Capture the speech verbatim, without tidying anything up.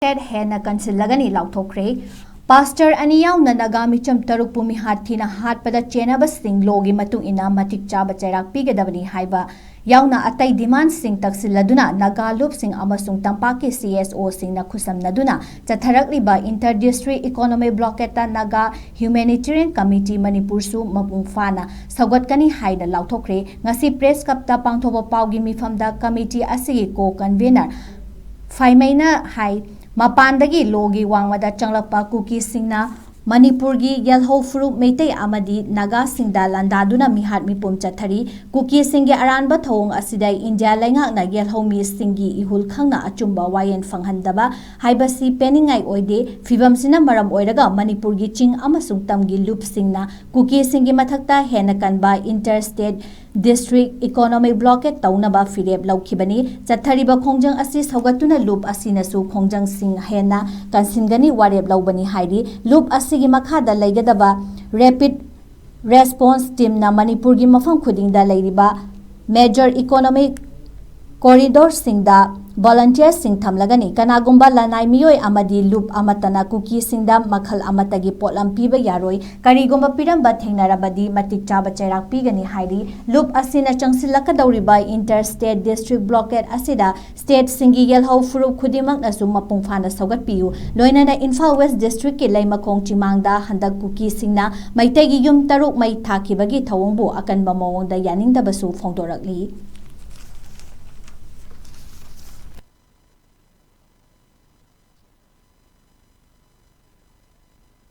ꯍꯦꯟꯅ ꯀꯟꯁꯤꯜꯂꯒꯅꯤ ꯂꯥꯎꯊꯣꯛꯈ꯭ꯔꯦ꯫ ꯄꯥꯁꯇꯔ ꯑꯅꯤ ꯌꯥꯎꯅ ꯅꯥꯒꯥ ꯃꯤꯆꯝ ꯇꯔꯨꯛꯄꯨ ꯃꯤꯍꯥꯠ ꯊꯤꯅ ꯍꯥꯠꯄꯗ ꯆꯦꯟꯅꯕꯁꯤꯡ ꯂꯣꯒꯤ ꯃꯇꯨꯡ ꯏꯟꯅ ꯃꯇꯤꯛ ꯆꯥꯕ ꯆꯩꯔꯥꯛ ꯄꯤꯒꯗꯕꯅꯤ ꯍꯥꯏꯕ ꯌꯥꯎꯅ ꯑꯇꯩ ꯗꯤꯃꯥꯟꯁꯤꯡ ꯇꯛꯁꯤꯜꯂꯗꯨꯅ ꯅꯥꯒꯥ ꯂꯨꯞꯁꯤꯡ ꯑꯃꯁꯨꯡ ꯇꯝꯄꯥꯛꯀꯤ ꯁꯤ ꯑꯦꯁ ꯑꯣꯁꯤꯡꯅ ꯈꯨꯠꯁꯝꯅꯗꯨꯅ ꯆꯠꯊꯔꯛꯂꯤꯕ ꯏꯟꯇꯔ ꯗꯤꯁꯇ꯭ꯔꯤꯛ ꯏꯀꯣꯅꯣꯃꯤꯛ ꯕ꯭ꯂꯣꯀꯦꯠꯇ ꯅꯥꯒꯥ ꯍ꯭ꯌꯨꯃꯦꯅꯤꯇꯦꯔꯤꯌꯟ ꯀꯃꯤꯇꯤ ꯃꯅꯤꯄꯨꯔꯁꯨ ꯃꯄꯨꯡ ꯐꯥꯅ ꯁꯧꯒꯠꯀꯅꯤ ꯍꯥꯏꯅ ꯂꯥꯎꯊꯣꯛꯈ꯭ꯔꯦ꯫ ꯉꯁꯤ ꯄ꯭ꯔꯦꯁ ꯀ꯭ꯂꯕꯇ ꯄꯥꯡꯊꯣꯛꯄ ꯄꯥꯎꯒꯤ ꯃꯤꯐꯝꯗ ꯀꯃꯤꯇꯤ ꯑꯁꯤꯒꯤ ꯀꯣ ꯀꯟꯚꯦꯅꯔ ꯐꯥꯏꯃꯩꯅ ꯍꯥꯏ, ꯃꯄꯥꯟꯗꯒꯤ ꯂꯣꯒꯤ ꯋꯥꯡꯃꯗ ꯆꯪꯂꯛꯄ ꯀꯨꯀꯤꯁꯤꯡꯅ ꯃꯅꯤꯄꯨꯔꯒꯤ ꯌꯦꯜꯍꯧ ꯐꯨꯔꯨꯞ ꯃꯩꯇꯩ ꯑꯃꯗꯤ ꯅꯥꯒꯥꯁꯤꯡꯗ ꯂꯥꯟꯗꯥꯗꯨꯅ ꯃꯤꯍꯥꯠ ꯃꯤꯄꯨꯝ ꯆꯠꯊꯔꯤ꯫ ꯀꯨꯀꯤꯁꯤꯡꯒꯤ ꯑꯔꯥꯟꯕ ꯊꯧꯑꯣꯡ ꯑꯁꯤꯗ ꯏꯟꯗꯤꯌꯥ ꯂꯩꯉꯥꯛꯅ ꯌꯦꯜꯍꯧ ꯃꯤꯁꯤꯡꯒꯤ ꯏꯍꯨꯜ ꯈꯪꯅ ꯑꯆꯨꯝꯕ ꯋꯥꯌꯦꯜ ꯐꯪꯍꯟꯗꯕ ꯍꯥꯏꯕꯁꯤ ꯄꯦꯟꯅꯤꯡꯉꯥꯏ ꯑꯣꯏꯗꯦ꯫ ꯐꯤꯕꯝꯁꯤꯅ ꯃꯔꯝ ꯑꯣꯏꯔꯒ ꯃꯅꯤꯄꯨꯔꯒꯤ ꯆꯤꯡ ꯑꯃꯁꯨꯡ ꯇꯝꯒꯤ ꯂꯨꯞꯁꯤꯡꯅ ꯀꯨꯀꯤꯁꯤꯡꯒꯤ ꯃꯊꯛꯇ ꯍꯦꯟꯅ ꯀꯟꯕ inter state district economic blockade ꯇꯧꯅꯕ ꯐꯤꯔꯦꯞ ꯂꯧꯈꯤꯕꯅꯤ꯫ ꯆꯠꯊꯔꯤꯕ ꯈꯣꯡꯖꯪ ꯑꯁꯤ ꯁꯧꯒꯠꯇꯨꯅ ꯂꯨꯞ ꯑꯁꯤꯅꯁꯨ ꯈꯣꯡꯖꯪꯁꯤꯡ ꯍꯦꯟꯅ ꯀꯟꯁꯤꯟꯒꯅꯤ ꯋꯥꯔꯦꯞ ꯂꯧꯕꯅꯤ ꯍꯥꯏꯔꯤ꯫ ꯂꯨꯞ ꯑꯁꯤꯒꯤ ꯃꯈꯥꯗ ꯂꯩꯒꯗꯕ ꯔꯦꯄꯤꯗ ꯔꯦꯁꯄꯣꯟꯁ ꯇꯤꯝꯅ ꯃꯅꯤꯄꯨꯔꯒꯤ ꯃꯐꯝ ꯈꯨꯗꯤꯡꯗ ꯂꯩꯔꯤꯕ ꯃꯦꯖꯔ ꯏꯀꯣꯅꯣꯃꯤꯛ ꯀꯣꯔꯤꯗꯣꯔꯁꯤꯡꯗ ꯚꯣꯂꯟꯇꯤꯌꯔꯁꯤꯡ ꯊꯝꯂꯒꯅꯤ꯫ ꯀꯅꯥꯒꯨꯝꯕ ꯂꯅꯥꯏ ꯃꯤꯑꯣꯏ ꯑꯃꯗꯤ ꯂꯨꯞ ꯑꯃꯠꯇꯅ ꯀꯨꯀꯤꯁꯤꯡꯗ ꯃꯈꯜ ꯑꯃꯠꯇꯒꯤ ꯄꯣꯠꯂꯝ ꯄꯤꯕ ꯌꯥꯔꯣꯏ꯫ ꯀꯔꯤꯒꯨꯝꯕ ꯄꯤꯔꯝꯕ ꯊꯦꯡꯅꯔꯕꯗꯤ ꯃꯇꯤꯛ ꯆꯥꯕ ꯆꯩꯔꯥꯛ ꯄꯤꯒꯅꯤ ꯍꯥꯏꯔꯤ꯫ ꯂꯨꯞ ꯑꯁꯤꯅ ꯆꯪꯁꯤꯜꯂꯛꯀꯗꯧꯔꯤꯕ ꯏꯟꯇꯔ ꯁ꯭ꯇꯦꯠ ꯗꯤꯁꯇ꯭ꯔꯤꯛ ꯕ꯭ꯂꯣꯀꯦꯠ ꯑꯁꯤꯗ ꯁ꯭ꯇꯦꯠꯁꯤꯡꯒꯤ ꯌꯦꯜꯍꯧ ꯐꯨꯔꯨꯞ ꯈꯨꯗꯤꯡꯃꯛꯅꯁꯨ ꯃꯄꯨꯡ ꯐꯥꯅ ꯁꯧꯒꯠꯄꯤꯌꯨ꯫ ꯂꯣꯏꯅꯅ ꯏꯝꯐꯥꯜ ꯋꯦꯁ ꯗꯤꯁꯇ꯭ꯔꯤꯛꯀꯤ ꯂꯩꯃꯈꯣꯡ ꯆꯤꯃꯥꯡꯗ ꯍꯟꯗꯛ ꯀꯨꯀꯤꯁꯤꯡꯅ ꯃꯩꯇꯩꯒꯤ ꯌꯨꯝ ꯇꯔꯨꯛ ꯃꯩ ꯊꯥꯈꯤꯕꯒꯤ ꯊꯧꯑꯣꯡꯕꯨ ꯑꯀꯟꯕ ꯃꯑꯣꯡꯗ ꯌꯥꯅꯤꯡꯗꯕꯁꯨ ꯐꯣꯡꯗꯣꯔꯛꯂꯤ꯫